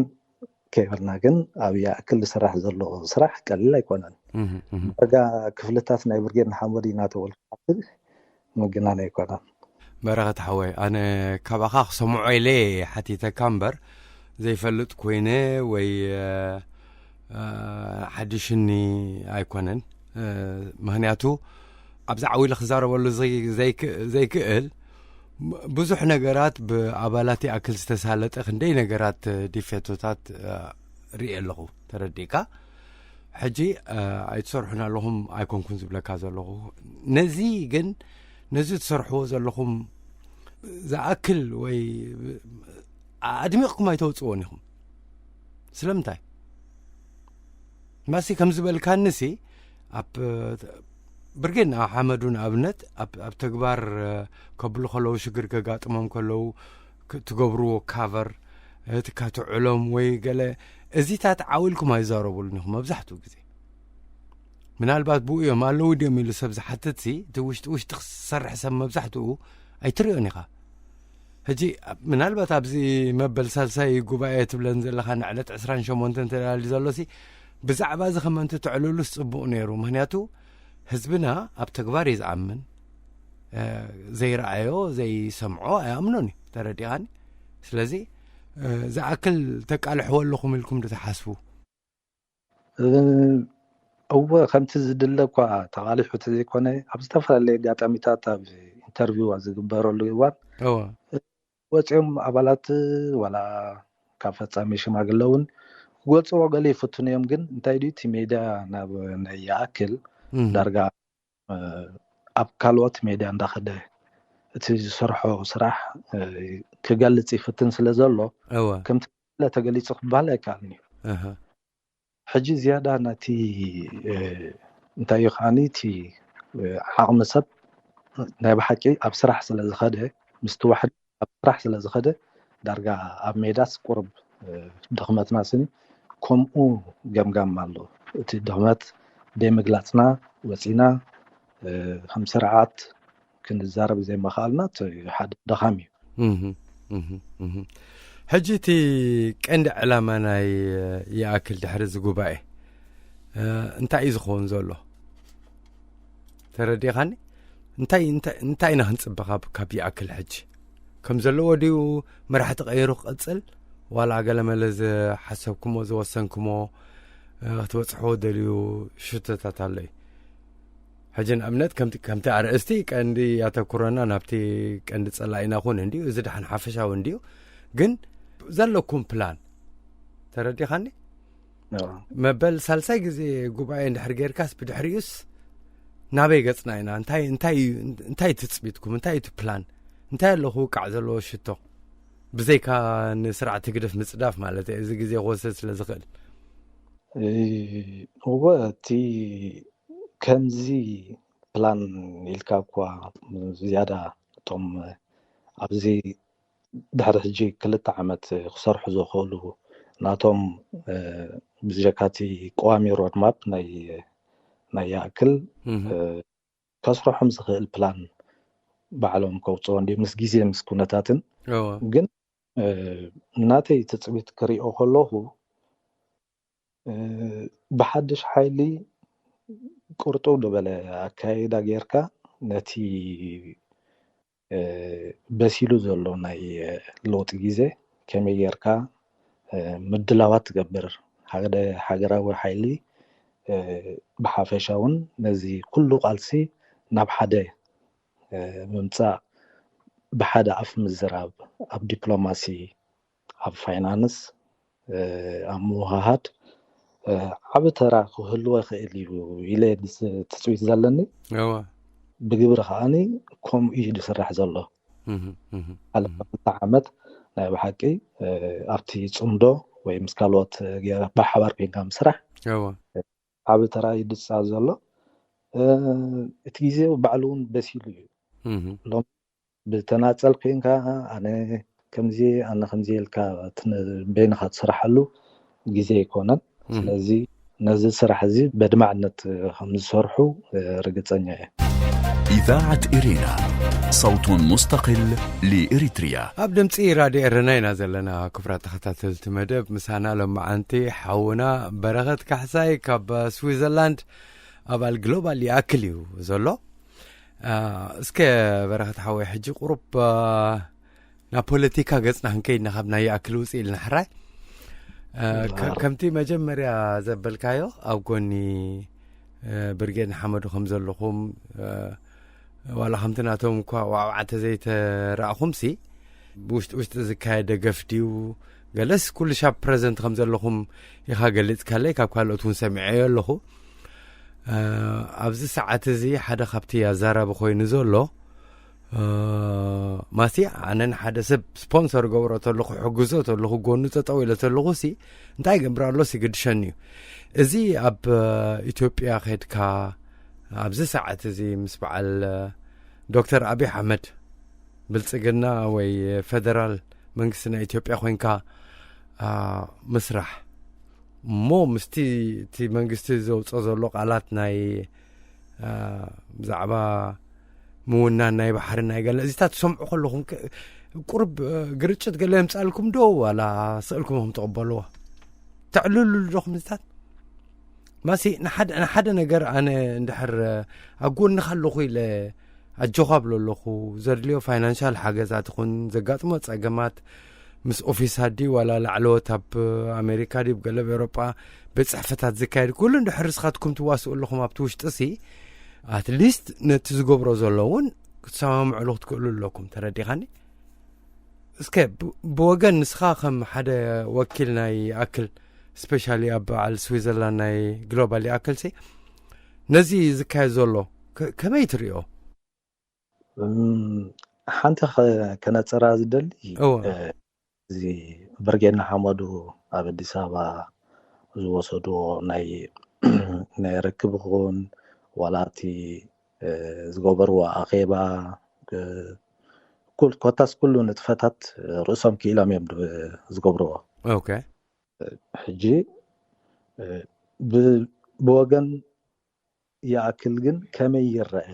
ከይበልና ግን ኣብ ይኣክል ዝስራሕ ዘሎ ስራሕ ቀሊል ኣይኮነን እህ እህ ዳርጋ ክፍልታት ናይ ብርጌድ ንሓመዱ እናተበልኩ ምግናን ኣይኮነን በረኸት ሓወይ ኣነ ካባኻ ክሰምዖ ኢለ ሓቲተካ እምበር ዘይፈልጥ ኮይነ ወይ እ፣ ሓድሽኒ ኣይኮነን። ምክንያቱ ኣብዚ ዓው ኢለ ክዛረበሉ ዘይክእል ብዙሕ ነገራት ብኣባላት ይኣክል ዝተሳለጠ ክንደይ ነገራት ዲፌቶታት ርኢ ኣለኹ። ተረዲእካ? ሕጂ ኣይትሰርሑን ኣለኹም ኣይኮንኩን ዝብለካ ዘለኹ። ነዚ ግን ነዚ ትሰርሕዎ ዘለኹም ዝኣክል ወይ ኣድሚቕኩም ኣይተውፅዎን ኢኹም። ስለምንታይ? ማሲ ከም ዝበልካንሲ ኣብ ብርጌድ ንሓመዱ ንኣብነት ኣብ ተግባር ከብሉ ከለዉ ሽግር ከጋጥሞም ከለዉ ትገብርዎ ካቨር ትካትዕሎም ወይ ገለ እዚታት ዓው ኢልኩም ኣይዛረቡሉን ኢኹም መብዛሕትኡ ግዜ። ምናልባት ብኡ እዮም ኣለዉ ድዮም ኢሉ ሰብ ዝሓትት ሲ እቲ ውሽጢ ውሽጢ ክሰርሕ ሰብ መብዛሕትኡ ኣይትሪኦን ኢኻ። ሕጂ ምናልባት ኣብዚ መበል ሳልሳይ ጉባኤ ትብለን ዘለኻ ንዕለት ዕስራን ሸሞንተን ተዳልዩ ዘሎ ሲ ብዛዕባ እዚ ከመንት ትዕልሉስ ጽቡቕ ነይሩ። ምክንያቱ ህዝብና ኣብ ተግባር እዩ ዝኣምን። ዘይረኣዮ ዘይሰምዖ ኣይኣምኖን እዩ። ተረዲኻኒ? ስለዚ ዝኣክል ተቃልሕዎ ኣለኹም ኢልኩም ዶ ትሓስቡ? እወ፣ ከምቲ ዝድለ እኳ ተቓሊሑ ተዘይኮነ ኣብ ዝተፈላለየ ኣጋጣሚታት ኣብ ኢንተርቪው ኣብ ዝግበረሉ እዋን እወ ወፂኦም ኣባላት ዋላ ካብ ፈፃሚ ሽማግለ እውን ክገልፅዎ ገለ ይፍትኑ እዮም። ግን እንታይ ድዩ እቲ ሜድያ ናብ ናይ ይኣክል ዳርጋ ኣብ ካልኦት ሜድያ እንዳኸደ እቲ ዝሰርሖ ስራሕ ክገልፅ ይፍትን ስለ ዘሎ እወ ከምቲ ተገሊፁ ክበሃል ኣይከኣልን እዩ። እህ ሕጂ ዝያዳ ነቲ እንታይ እዩ ከዓኒ እቲ ዓቕሚ ሰብ ናይ ብሓቂ ኣብ ስራሕ ስለ ዝኸደ ምስቲ ዋሕዲ ኣብ ስራሕ ስለ ዝኸደ ዳርጋ ኣብ ሜዳስ ቁርብ ድኽመትና ስኒ ከምኡ ገምጋም ኣሎ። እቲ ድኽመት ደይ ምግላፅና ወፂና ከም ስርዓት ክንዛረብ ዘይምኽኣልና እቲ ሓደ ድኻም እዩ። ሕጂ እቲ ቀንዲ ዕላማ ናይ ይኣክል ድሕሪ እዚ ጉባኤ እንታይ እዩ ዝኸውን ዘሎ? ተረዲኻኒ? እንታይ እንታይ እንታይ ኢና ክንጽበ ካብ ካብ ይኣክል ሕጂ ከም ዘለዎ ድዩ? መራሕቲ ቀይሩ ክቕጽል ዋላ ገለመለ ዝሓሰብኩሞ ዝወሰንኩሞ ክትበጽሕዎ ደልዩ ሽቶታት ኣሎ እዩ። ሕጂ ንኣብነት ከምቲ ከምቲ ኣርእስቲ ቀንዲ ያተኩረና ናብቲ ቀንዲ ጸላኢና ኩን እንዲዩ፣ እዚ ደሓን ሓፈሻዊ እንዲዩ። ግን ዘለኩም ፕላን ተረዲኻኒ? መበል ሳልሳይ ግዜ ጉባኤ እንድሕር ጌርካስ ብድሕሪኡስ ናበይ ገጽና ኢና? እንታይ እንታይ እንታይ ትጽቢትኩም? እንታይ እቲ ፕላን? እንታይ ኣሎ ክውቃዕ ዘለዎ ሽቶ? ብዘይካ ንስርዓት ህግደፍ ምጽዳፍ ማለት እዩ። እዚ ግዜ ክወስድ ስለ ዝኽእል። እወ እቲ ከምዚ ፕላን ኢልካ እኳ ዝያዳ እቶም ኣብዚ ድሕሪ ሕጂ ክልተ ዓመት ክሰርሑ ዝኽእሉ ናቶም ብጀካቲ ቀዋሚ ሮድማፕ ናይ ናይ ይኣክል ከስርሖም ዝኽእል ፕላን ባዕሎም ከውፅኦ እንዲ ምስ ግዜ ምስ ኩነታትን ግን ናተይ ትፅቢት ክሪኦ ከለኹ ብሓድሽ ሓይሊ ቁርጥው ዝበለ ኣካይዳ ጌርካ ነቲ በሲሉ ዘሎ ናይ ለውጢ ግዜ ከመይ ጌርካ ምድላዋት ትገብር ሓደ ሃገራዊ ሓይሊ ብሓፈሻ እውን ነዚ ኩሉ ቃልሲ ናብ ሓደ ምምፃእ ብሓደ ኣፍ ምዝራብ ኣብ ዲፕሎማሲ ኣብ ፋይናንስ ኣብ ምውሃሃድ ዓብ ተራ ክህልዎ ይኽእል እዩ ኢለ ትፅቢት ዘለኒ። ብግብሪ ከዓኒ ከምኡ እዩ ዝስራሕ ዘሎ። ሓለፈ ክልተ ዓመት ናይ ብሓቂ ኣብቲ ፅምዶ ወይ ምስ ካልኦት ብሓባር ኮይንካ ምስራሕ ዓብ ተራ እዩ ዝፃወት ዘሎ። እቲ ግዜ ባዕሉ እውን በሲሉ እዩ። ሎም ብተናፀል ኮይንካ ኣነ ከምዚ ኣነ ከምዚ ኢልካ በይንኻ ትስርሓሉ ግዜ ኣይኮነን። ስለዚ ነዚ ስራሕ እዚ በድማዕነት ከም ዝሰርሑ ርግፀኛ እየ። إذاعة إرينا، صوت مستقل لإريتريا. ኣብ ድምፂ ራድዮ ኤረና ኢና ዘለና። ክቡራት ተኸታተልቲ መደብ ምሳና ሎማዓንቲ ሓውና በረኸት ካሕሳይ ካብ ስዊዘርላንድ ኣባል ግሎባል ይኣክል እዩ ዘሎ። እስከ በረኸት ሓወይ ሕጂ ቁሩብ ናብ ፖለቲካ ገጽና ክንከይድና ካብ ናይ ይኣክል ውፅእ ኢልና ሕራይ ከምቲ መጀመርያ ዘበልካዮ ኣብ ጎኒ ብርጌድ ንሓመዱ ከም ዘለኹም፣ ዋላ ከምቲ ናቶም እኳ ዋዕዋዕተ ዘይተረእኹምሲ፣ ብውሽጢ ውሽጢ ዝካየድ ደገፍ ድዩ ገለስ ኩሉ ሻብ ፕረዘንት ከም ዘለኹም ኢኻ ገሊጽካለይ። ካብ ካልኦት እውን ሰሚዐዮ ኣለኹ። ኣብዚ ሰዓት እዚ ሓደ ካብቲ ኣዛራቢ ኮይኑ ዘሎ ማሲ፣ ኣነ ንሓደ ሰብ ስፖንሰር ገብሮ ተለኹ፣ ሕግዞ ተለኹ፣ ጎኑ ጠጠው ኢለ ተለኹ ሲ እንታይ ገብር ኣሎ ሲ ግድሸኒ እዩ። እዚ ኣብ ኢትዮጵያ ከድካ ኣብዚ ሰዓት እዚ ምስ በዓል ዶክተር ኣብይ ኣሕመድ ብልጽግና ወይ ፌደራል መንግስቲ ናይ ኢትዮጵያ ኮይንካ ምስራሕ እሞ ምስቲ እቲ መንግስቲ ዘውፅኦ ዘሎ ቃላት ናይ ብዛዕባ ምውናን ናይ ባሕሪ ናይ ገለ እዚታት ትሰምዑ ከለኹም ቁርብ ግርጭት ገለ የምፃልኩም ዶ ዋላ ስእልኩም ኹም ትቕበልዎ? ተዕልሉ ዶ እዚታት ማሲ ንሓደ ነገር ኣነ እንድሕር ኣብ ጎንኻ ኣለኹ ኢለ ኣጆኻ ብሎ ኣለኹ። ዘድልዮ ፋይናንሻል ሓገዛት ይኹን ዘጋጥሞ ፀገማት ምስ ኦፊሳት ድዩ ዋላ ላዕለዎት ኣብ ኣሜሪካ ድዩ ገለ ኣብ ኤውሮጳ ቤት ፅሕፈታት ዝካየድ ኩሉ እንድሕር ንስኻትኩም ትዋስኡ ኣለኹም ኣብቲ ውሽጢ ሲ ኣትሊስት ነቲ ዝገብሮ ዘሎ እውን ክትሰማምዕሉ ክትክእሉ ኣለኩም። ተረዲኻኒ? እስከ ብወገን ንስኻ ከም ሓደ ወኪል ናይ ኣክል ስፔሻሊ ኣብ በዓል ስዊዘርላንድ ናይ ግሎባል ይኣክል ሲ ነዚ ዝካየድ ዘሎ ከመይ ትሪኦ? ሓንቲ ከነፅራ ዝደሊ እዚ ብርጌድ ንሓመዱ ኣብ ኣዲስ ኣበባ ዝወሰድዎ ናይ ናይ ርክብ ይኹን ዋላ እቲ ዝገበርዎ ኣኼባ ኮታስ ኩሉ ንጥፈታት ርእሶም ክኢሎም እዮም ዝገብርዎ። ሕጂ ብወገን ይኣክል ግን ከመይ ይረአ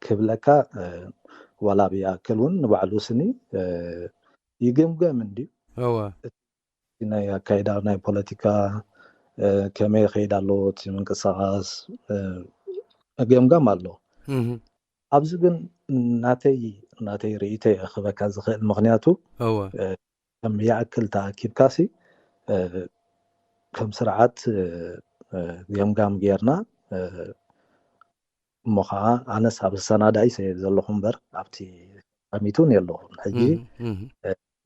ክብለካ ዋላ ብይኣክል እውን ንባዕሉ ስኒ ይግምገም እንድዩ። ናይ ኣካይዳ ናይ ፖለቲካ ከመይ ይኸይድ ኣሎ እቲ ምንቅስቃስ ገምጋም ኣሎ። ኣብዚ ግን ናተይ ናተይ ርእይቶ ክበካ ዝኽእል ምክንያቱ ከም ይኣክል ተኣኪብካሲ ከም ስርዓት ገምጋም ጌርና እሞ ከዓ ኣነስ ኣብ ኣሰናዳኢ ሰ ዘለኹ እምበር ኣብቲ ቀሚቱን የለኹን። ሕጂ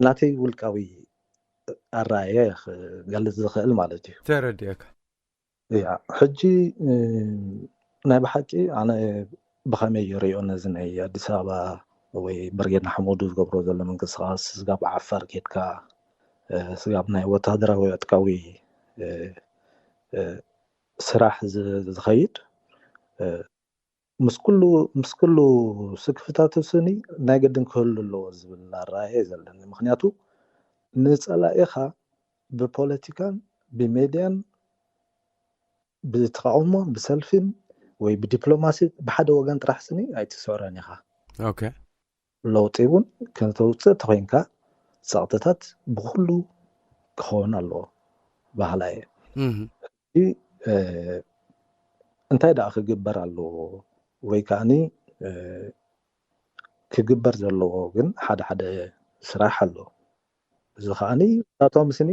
ናተይ ውልቃዊ ኣረኣየ ክገልጽ ዝኽእል ማለት እዩ። ተረዲእካ። ያ ሕጂ ናይ ብሓቂ ኣነ ብኸመይ ይሪኦ ነዚ ናይ ኣዲስ ኣበባ ወይ ብርጌድ ንሓመዱ ዝገብሮ ዘሎ ምንቅስቃስ ስጋብ ዓፋር ኬድካ ስጋብ ናይ ወታደራዊ ዕጥቃዊ ስራሕ ዝኸይድ ምስ ኩሉ ምስ ኩሉ ስክፍታቱ ስኒ ናይ ግድን ክህሉ ኣለዎ ዝብል ኣረኣየ ዘለኒ። ምክንያቱ ንፀላኢኻ ብፖለቲካን ብሜድያን ብተቃውሞ ብሰልፊን ወይ ብዲፕሎማሲ ብሓደ ወገን ጥራሕ ስኒ ኣይትስዕሮን ኢኻ። ኦኬ ለውጢ እውን ከተውፅእ ተኮይንካ ፀቕጥታት ብኩሉ ክኸውን ኣለዎ ባህላ እየ። ሕጂ እንታይ ደኣ ክግበር ኣለዎ ወይ ከዓኒ ክግበር ዘለዎ ግን ሓደ ሓደ ስራሕ ኣሎ። እዚ ከዓኒ ናቶም ስኒ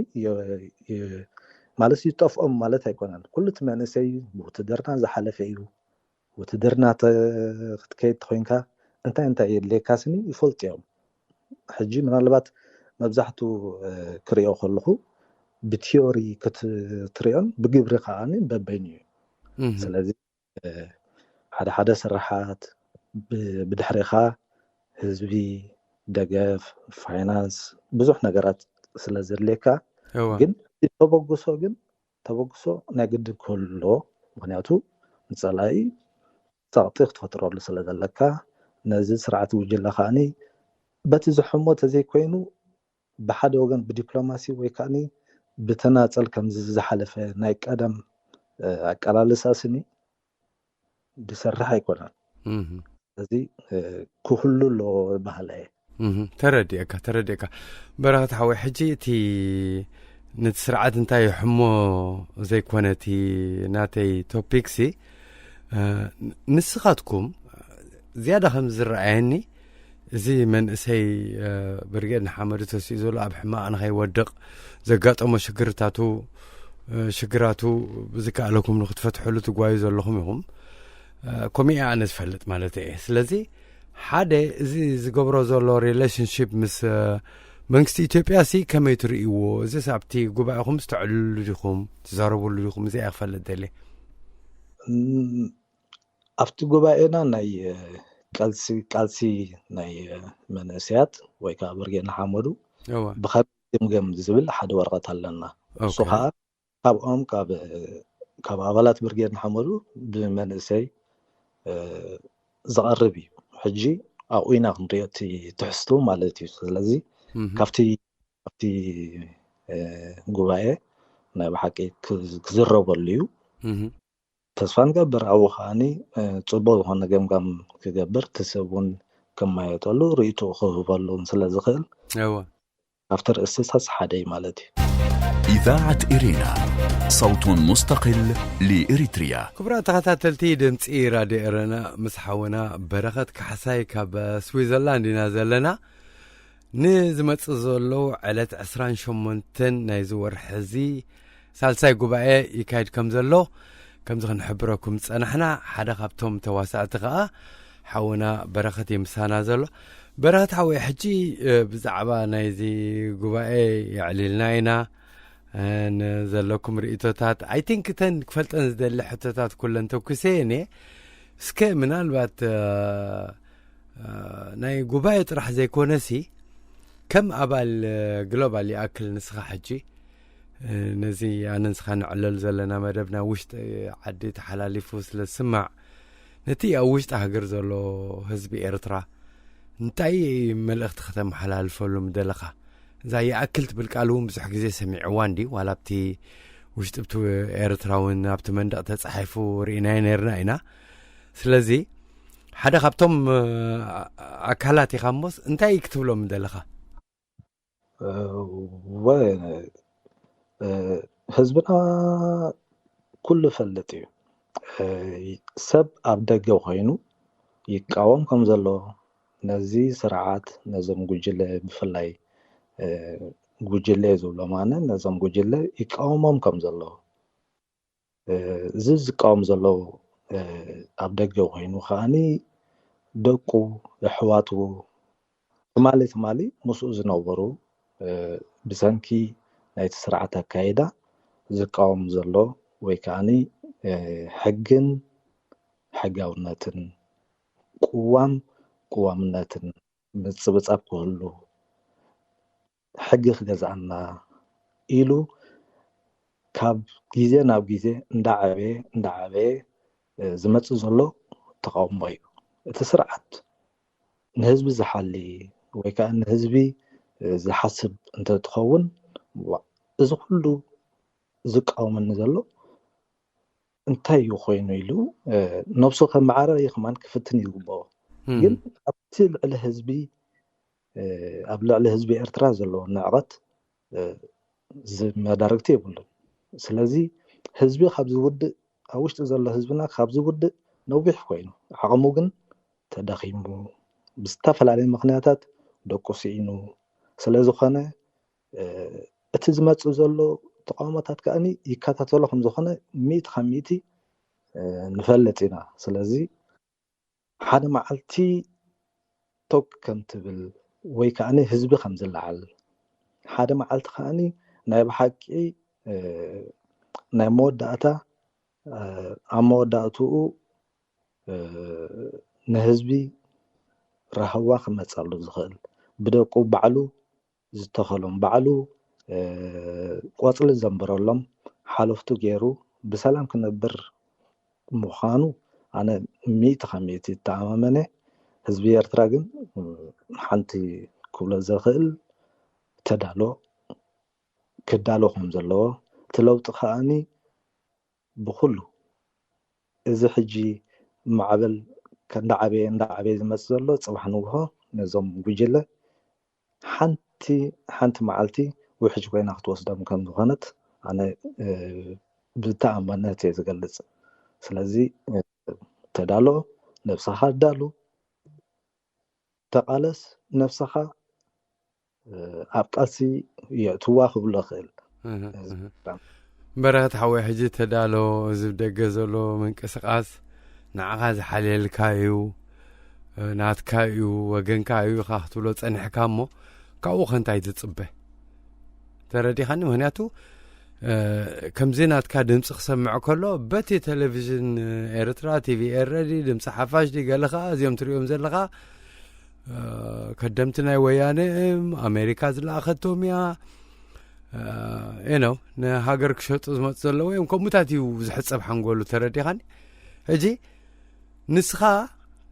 ማለት ይጠፍኦም ማለት ኣይኮነን። ኩሉ እቲ መንእሰይ ብውትድርና ዝሓለፈ እዩ። ውትድርና ክትከይድ ተኮይንካ እንታይ እንታይ የድልየካ ስኒ ይፈልጡ እዮም። ሕጂ ምናልባት መብዛሕቱ ክሪኦ ከለኹ ብቲዮሪ ክትሪኦን ብግብሪ ከዓኒ በበይኑ እዩ። ስለዚ ሓደ ሓደ ስራሓት ብድሕሪኻ ህዝቢ ደገፍ ፋይናንስ ብዙሕ ነገራት ስለ ዘድልየካ ግን ተበግሶ ግን ተበግሶ ናይ ግድን ክህሉ ኣለዎ። ምክንያቱ ንፀላኢ ፀቕጢ ክትፈጥረሉ ስለ ዘለካ ነዚ ስርዓት ውጅለ ከዓኒ በቲ ዝሕሞ ተዘይኮይኑ ብሓደ ወገን ብዲፕሎማሲ ወይ ከዓኒ ብተናፀል ከምዚ ዝሓለፈ ናይ ቀደም ኣቀላልሳ ስኒ ዝሰርሕ ኣይኮነን። እዚ ክህሉ ኣለዎ ባህላ እየ። ተረዲእካ ተረዲእካ በረኸት ሓወይ። ሕጂ እቲ ነቲ ስርዓት እንታይ ይሕሞ ዘይኮነ እቲ ናተይ ቶፒክሲ ንስኻትኩም ዝያዳ ከም ዝረኣየኒ እዚ መንእሰይ ብርጌድ ንሓመዱ ተሲኡ ዘሎ ኣብ ሕማቕ ንኸይወድቕ ዘጋጠሞ ሽግርታቱ ሽግራቱ ብዝከኣለኩም ንክትፈትሐሉ ትጓዩ ዘለኹም ኢኹም። ከምኡ እየ ኣነ ዝፈልጥ ማለት እየ። ስለዚ ሓደ እዚ ዝገብሮ ዘሎ ሪሌሽንሽፕ ምስ መንግስቲ ኢትዮጵያ ሲ ከመይ ትርእይዎ? እዚስ ኣብቲ ጉባኤኹም ዝተዕልሉ ዲኹም ትዛረብሉ ዲኹም? እዚ እየ ክፈልጥ ደልየ። ኣብቲ ጉባኤና ናይ ቃልሲ ቃልሲ ናይ መንእሰያት ወይ ከዓ ብርጌድ ንሓመዱ ብኸመይ ገምገም ዝብል ሓደ ወረቐት ኣለና። እሱ ከዓ ካብኦም ካብ ኣባላት ብርጌድ ንሓመዱ ብመንእሰይ ዝቐርብ እዩ። ሕጂ ኣብኡ ኢና ክንሪኦ እቲ ትሕዝትኡ ማለት እዩ። ስለዚ ካብቲ ካብቲ ጉባኤ ናይ ብሓቂ ክዝረበሉ እዩ። ተስፋ ንገብር ኣብኡ ከዓኒ ፅቡቅ ዝኾነ ገምጋም ክገብር እቲ ሰብ እውን ከማየጠሉ ርእይትኡ ክህበሉ ስለ ዝኽእል ካብቲ ርእስታት ሓደ እዩ ማለት እዩ። إذاعة إرينا، صوت مستقل لإريتريا. ክቡራት ተኸታተልቲ ድምፂ ራድዮ ኤረና፣ ምስ ሓውና በረኸት ካሕሳይ ካብ ስዊዘርላንድ ኢና ዘለና። ንዝመጽእ ዘሎ ዕለት ዕስራን ሸሞንተን ናይዚ ወርሒ እዚ ሳልሳይ ጉባኤ ይካየድ ከም ዘሎ ከምዚ ክንሕብረኩም ዝጸናሕና። ሓደ ካብቶም ተዋሳእቲ ከኣ ሓውና በረኸት እዩ ምሳና ዘሎ። በረኸት ሓወይ፣ ሕጂ ብዛዕባ ናይዚ ጉባኤ የዕሊልና ኢና። ንዘለኩም ርእይቶታት፣ I think እተን ክፈልጠን ዝደሊ ሕቶታት ኩለን ተኩሰ እየ። እስከ ምናልባት ናይ ጉባኤ ጥራሕ ዘይኮነሲ ከም ኣባል ግሎባል ይኣክል ንስኻ ሕጂ ነዚ ኣነ ንስኻ ንዕለሉ ዘለና መደብ ናብ ውሽጢ ዓዲ ተሓላሊፉ ስለ ዝስማዕ፣ ነቲ ኣብ ውሽጢ ሃገር ዘሎ ህዝቢ ኤርትራ እንታይ መልእኽቲ ከተመሓላልፈሉ ምደለኻ? እዛ ይኣክል ትብል ቃል እውን ብዙሕ ግዜ ሰሚዕዋ እንዲ ዋላ ኣብቲ ውሽጢ ብቲ ኤርትራ እውን ኣብቲ መንደቕ ተጻሒፉ ርኢናዮ ነርና ኢና። ስለዚ ሓደ ካብቶም ኣካላት ኢኻ እሞስ እንታይ ክትብሎም ምደለኻ? ወ ህዝብና ኩሉ ይፈልጥ እዩ። ሰብ ኣብ ደገ ኮይኑ ይቃወም ከም ዘሎ፣ ነዚ ስርዓት፣ ነዞም ጉጅለ፣ ብፍላይ ጉጅለ ዝብሎም ኣነ ነዞም ጉጅለ ይቃወሞም ከም ዘሎ፣ እዚ ዝቃወም ዘሎ ኣብ ደገ ኮይኑ ከዓኒ ደቁ፣ ኣሕዋቱ፣ ትማሊ ትማሊ ምስኡ ዝነበሩ ብሰንኪ ናይቲ ስርዓት ኣካይዳ ዝቃወም ዘሎ ወይ ከዓኒ ሕግን ሕጋውነትን ቅዋም ቅዋምነትን ምጽብጻብ ክህሉ ሕጊ ክገዝኣና ኢሉ ካብ ግዜ ናብ ግዜ እንዳዓበየ እንዳዓበየ ዝመጽእ ዘሎ ተቃውሞ እዩ። እቲ ስርዓት ንህዝቢ ዝሓሊ ወይ ከዓ ንህዝቢ ዝሓስብ እንተትኸውን እዚ ኩሉ ዝቃወመኒ ዘሎ እንታይ እዩ ኮይኑ ኢሉ ነብሱ ከመዓራሪ ከማን ክፍትን ይግብኦ። ግን ኣብቲ ልዕሊ ህዝቢ ኣብ ልዕሊ ህዝቢ ኤርትራ ዘለዎ ንዕቐት መዳርግቲ የብሉን። ስለዚ ህዝቢ ካብ ዝውድእ ኣብ ውሽጢ ዘሎ ህዝብና ካብ ዝውድእ ነዊሕ ኮይኑ ዓቕሙ ግን ተዳኺሙ ብዝተፈላለዩ ምኽንያታት ደቁ ስኢኑ ስለዝኾነ እቲ ዝመፅእ ዘሎ ተቃውሞታት ከዓኒ ይከታተሎ ከም ዝኾነ ሚእቲ ካብ ሚእቲ ንፈልጥ ኢና። ስለዚ ሓደ መዓልቲ ቶግ ከም ትብል ወይ ከዓኒ ህዝቢ ከም ዝለዓል ሓደ መዓልቲ ከዓኒ ናይ ብሓቂ ናይ መወዳእታ ኣብ መወዳእትኡ ንህዝቢ ራህዋ ክመፀሉ ዝኽእል ብደቁ ባዕሉ ዝተኸሎም ባዕሉ ቆፅሊ ዘንበረሎም ሓለፍቱ ገይሩ ብሰላም ክነብር ምዃኑ ኣነ ሚእቲ ካብ ሚእቲ ይተኣማመነ። ህዝቢ ኤርትራ ግን ሓንቲ ክብሎ ዘኽእል ተዳሎ ክዳሎ ከም ዘለዎ እቲ ለውጢ ከዓኒ ብኩሉ እዚ ሕጂ ማዕበል እንዳዓበየ እንዳዓበየ ዝመፅእ ዘሎ ፅባሕ ንግሆ ነዞም ጉጅለ ሓንቲ ሓንቲ መዓልቲ ውሕጅ ኮይና ክትወስዶም ከም ዝኾነት ኣነ ብተኣማንነት እየ ዝገልፅ። ስለዚ ተዳሎ፣ ነብስኻ ኣዳሉ። ተቓለስ፣ ነብስኻ ኣብ ቃልሲ የእትዋ ክብሎ ይኽእል። በረኸት ሓወይ፣ ሕጂ ተዳሎ፣ እዚ ደገ ዘሎ ምንቅስቃስ ንዓኻ ዝሓልየልካ እዩ፣ ናትካ እዩ፣ ወገንካ እዩ ኢኻ ክትብሎ ጸኒሕካ፣ እሞ ካብኡ ከ እንታይ ትጽበ? ተረዲኻኒ? ምክንያቱ ከምዚ ናትካ ድምፂ ክሰምዕ ከሎ፣ በቲ ቴሌቪዥን ኤርትራ፣ ቲቪ ኤረዲ፣ ድምፂ ሓፋሽ ዲ ገለ ከዓ እዚኦም ትሪኦም ዘለኻ ከደምቲ ናይ ወያነ እዮም፣ ኣሜሪካ ዝለኣኸቶም እያ፣ you know፣ ንሃገር ክሸጡ ዝመፁ ዘለዉ እዮም፣ ከምኡታት እዩ ዝሕፀብ ሓንጎሉ። ተረዲኻኒ? ሕጂ ንስኻ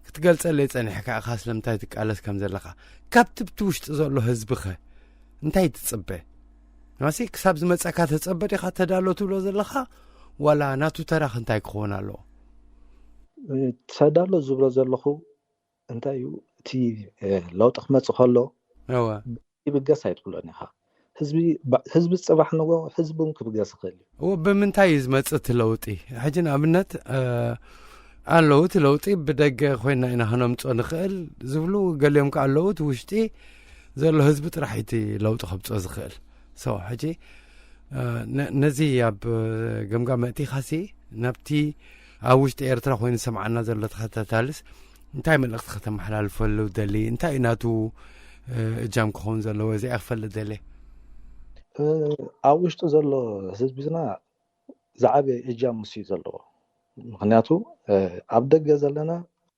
ክትገልፀለይ ፀኒሕካ ኢኻ ስለምንታይ ትቃለስ ከም ዘለኻ። ካብቲ ብቲ ውሽጢ ዘሎ ህዝቢ ኸ እንታይ ትፅበ? ማሲ ክሳብ ዝመፀካ ተፀበ ዲኻ ተዳሎ ትብሎ ዘለኻ? ዋላ ናቱ ተራኽ እንታይ ክኸውን ኣለዎ? ተዳሎ ዝብሎ ዘለኹ እንታይ እዩ? እቲ ለውጢ ክመፅእ ከሎ ይብገስ ኣይትብሎን ኢኻ። ህዝቢ ዝፅባሕ ንጎ ህዝቢ እውን ክብገስ ይኽእል እዩ። እዎ፣ ብምንታይ እዩ ዝመፅእ እቲ ለውጢ? ሕጂ ንኣብነት ኣለዉ፣ እቲ ለውጢ ብደገ ኮይና ኢና ክነምፆ ንኽእል ዝብሉ፣ ገሊኦም ከዓ ኣለዉ፣ እቲ ውሽጢ ዘሎ ህዝቢ ጥራሕ እቲ ለውጢ ከብፅኦ ዝኽእል። ሰው ሕጂ ነዚ ኣብ ገምጋም መእቲኻሲ፣ ናብቲ ኣብ ውሽጢ ኤርትራ ኮይኑ ዝሰምዓና ዘሎ ተኸታታልስ እንታይ መልእኽቲ ከተመሓላልፈሉ ደሊ? እንታይ እዩ ናቱ እጃም ክኸውን ዘለዎ? እዚኣ ክፈልጥ ደልየ። ኣብ ውሽጢ ዘሎ ህዝብና ዝዓበየ እጃም ምስ እዩ ዘለዎ። ምክንያቱ ኣብ ደገ ዘለና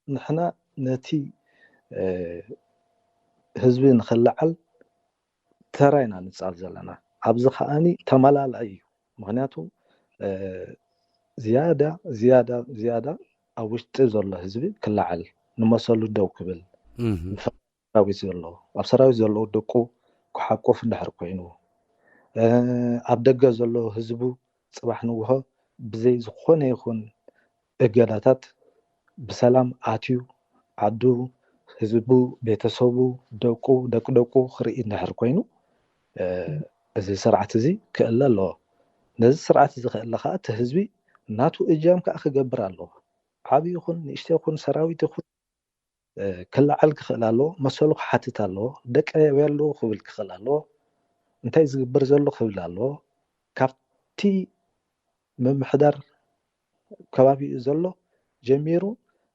ንሕና ነቲ ህዝቢ ንክልዓል ተራ ኢና ንፃል ዘለና። ኣብዚ ከዓኒ ተመላላኢ እዩ። ምክንያቱ ዝያዳ ዝያዳ ዝያዳ ኣብ ውሽጢ ዘሎ ህዝቢ ክለዓል፣ ንመሰሉ ደው ክብል፣ ሰራዊት ዘሎ፣ ኣብ ሰራዊት ዘለዉ ደቁ ክሓቁፍ እንድሕር ኮይኑ፣ ኣብ ደገ ዘሎ ህዝቡ ፅባሕ ንግሆ ብዘይ ዝኾነ ይኹን እገዳታት ብሰላም ኣትዩ ዓዱ፣ ህዝቡ፣ ቤተሰቡ፣ ደቁ፣ ደቂ ደቁ ክርኢ እንድሕር ኮይኑ፣ እዚ ስርዓት እዚ ክእለ ኣለዎ። ነዚ ስርዓት እዚ ክእለ ከዓ እቲ ህዝቢ ናቱ እጃም ከዓ ክገብር ኣለዎ። ዓብዪ ይኹን ንእሽቶ ይኹን ሰራዊት ይኹን ክለዓል ክኽእል ኣለዎ። መሰሉ ክሓትት ኣለዎ። ደቀይ ኣበይ ኣለዉ ክብል ክኽእል ኣለዎ። እንታይ ዝግበር ዘሎ ክብል ኣለዎ። ካብቲ ምምሕዳር ከባቢኡ ዘሎ ጀሚሩ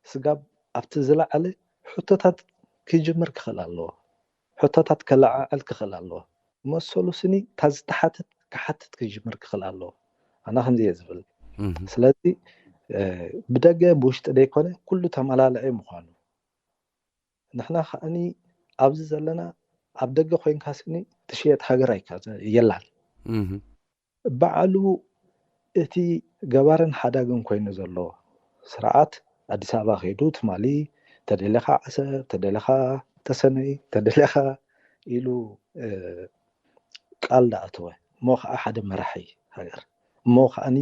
ስጋብ ኣብቲ ዝለዓለ ሕቶታት ክጅምር ክኽእል ኣለዎ። ሕቶታት ከለዓዕል ክኽእል ኣለዎ። መሰሉ ስኒ እታ ዝተሓተት ክሓትት ክጅምር ክኽእል ኣለዎ። ኣና ከምዚ እየ ዝብል። ስለዚ ብደገ ብውሽጢ ደይኮነ ኩሉ ተመላልዐ ምዃኑ፣ ንሕና ከዓኒ ኣብዚ ዘለና ኣብ ደገ ኮይንካ ስኒ ትሽየጥ ሃገር ኣይካ የላን። ባዕሉ እቲ ገባርን ሓዳግን ኮይኑ ዘሎ ስርዓት ኣዲስ ኣበባ ከይዱ ትማሊ ተደለኻ ዓሰብ፣ ተደለኻ ተሰነይ፣ ተደለኻ ኢሉ ቃል ዳኣተወ፣ እሞ ከዓ ሓደ መራሒ ሃገር፣ እሞ ከዓኒ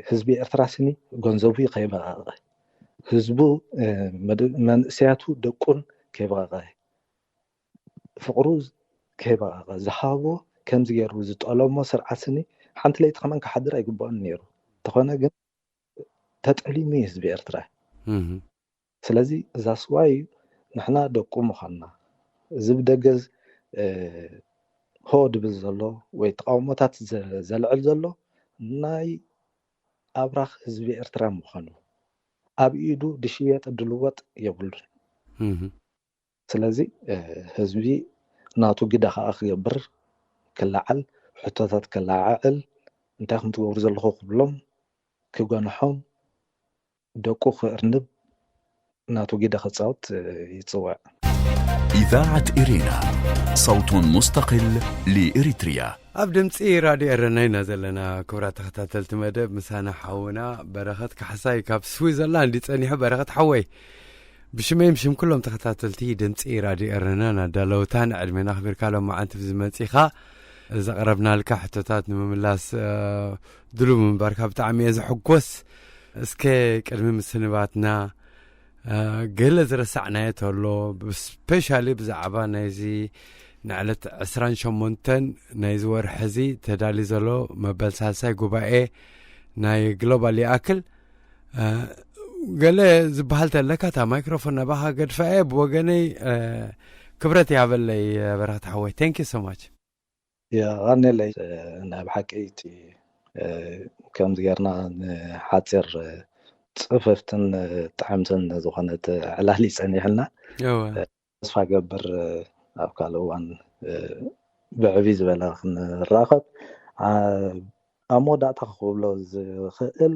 ህዝቢ ኤርትራ ስኒ ገንዘቡ ከይበቐቐ፣ ህዝቡ፣ መንእሰያቱ ደቁን ከይበቐቐ፣ ፍቕሩ ከይበቐቐ ዝሃቦ፣ ከምዚ ገይሩ ዝጠለሞ ስርዓት ስኒ ሓንቲ ለይቲ ከማን ክሓድር ኣይግባኦን ነይሩ። እንተኾነ ግን ተጠሊሙ እዩ ህዝቢ ኤርትራ። ስለዚ እዛ ስዋይ ንሕና ደቁ ምዃንና፣ እዚ ብደገ ሆ ድብል ዘሎ ወይ ተቃውሞታት ዘልዕል ዘሎ ናይ ኣብራኽ ህዝቢ ኤርትራ ምዃኑ፣ ኣብ ኢዱ ድሽየጥ ድልወጥ የብሉን። ስለዚ ህዝቢ ናቱ ግደ ከዓ ክገብር፣ ክለዓል፣ ሕቶታት ክለዓዕል፣ እንታይ ከም ትገብሩ ዘለኹ ክብሎም፣ ክገንሖም፣ ደቁ ክእርንብ፣ ናቱ ግደ ክፃወት ይፅውዕ። إذاعة إرينا، صوت مستقل لإريتريا. ኣብ ድምፂ ራድዮ ኤረና ኢና ዘለና። ክቡራት ተኸታተልቲ መደብ፣ ምሳና ሓውና በረኸት ካሕሳይ ካብ ስዊዘርላንድ ይጸኒሑ። በረኸት ሓወይ፣ ብሽመይም ሽም ኩሎም ተኸታተልቲ ድምፂ ራድዮ ኤረና ናዳለውታን ዕድሜና ኣኽቢርካ ሎም መዓንቲ ብዝመፂኻ ዘቕረብናልካ ሕቶታት ንምምላስ ድሉ ምንባርካ ብጣዕሚ እየ ዝሕጎስ። እስከ ቅድሚ ምስንባትና ገለ ዝረሳዕናዮ ተሎ፣ ስፔሻሊ ብዛዕባ ናይዚ ንዕለት ዕስራን ሸሞንተን ናይዚ ወርሒ እዚ ተዳልዩ ዘሎ መበል ሳልሳይ ጉባኤ ናይ ግሎባል ይኣክል ገለ ዝበሃል ተለካ እታ ማይክሮፎን ናባኻ ገድፋ እየ። ብወገነይ ክብረት ያበለይ በረኸት ሓወይ። Thank you so much። የቐንየለይ። ናይ ብሓቂ እቲ ከምዚ ጌርና ንሓፂር ፅፍፍትን ጥዕምትን ዝኾነት ዕላል ይፀኒሕልና። ተስፋ ገብር ኣብ ካልእ እዋን ብዕብይ ዝበለ ክንራኸብ። ኣብ መወዳእታ ክብሎ ዝኽእል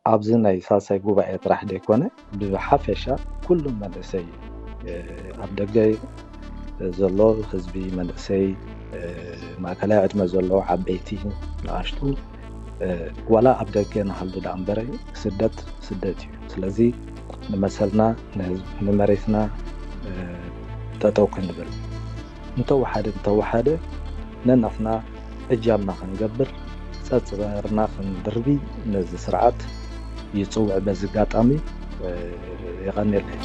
ኣብዚ ናይ ሳልሳይ ጉባኤ ጥራሕ ዘይኮነ ብሓፈሻ ኩሉም መንእሰይ ኣብ ደገ ዘሎ ህዝቢ መንእሰይ ማእከላይ ዕድመ ዘሎ ዓበይቲ ንኣሽቱ ዋላ ኣብ ደገ ንሃሉ ደኣ እምበረ ስደት ስደት እዩ። ስለዚ ንመሰልና ንመሬትና ጠጠው ክንብል እንተወሓደ እንተወሓደ ነናትና እጃምና ክንገብር ጸጽበርና ክንድርቢ ነዚ ስርዓት ይጽውዕ። በዚ ኣጋጣሚ የቐንየለይ።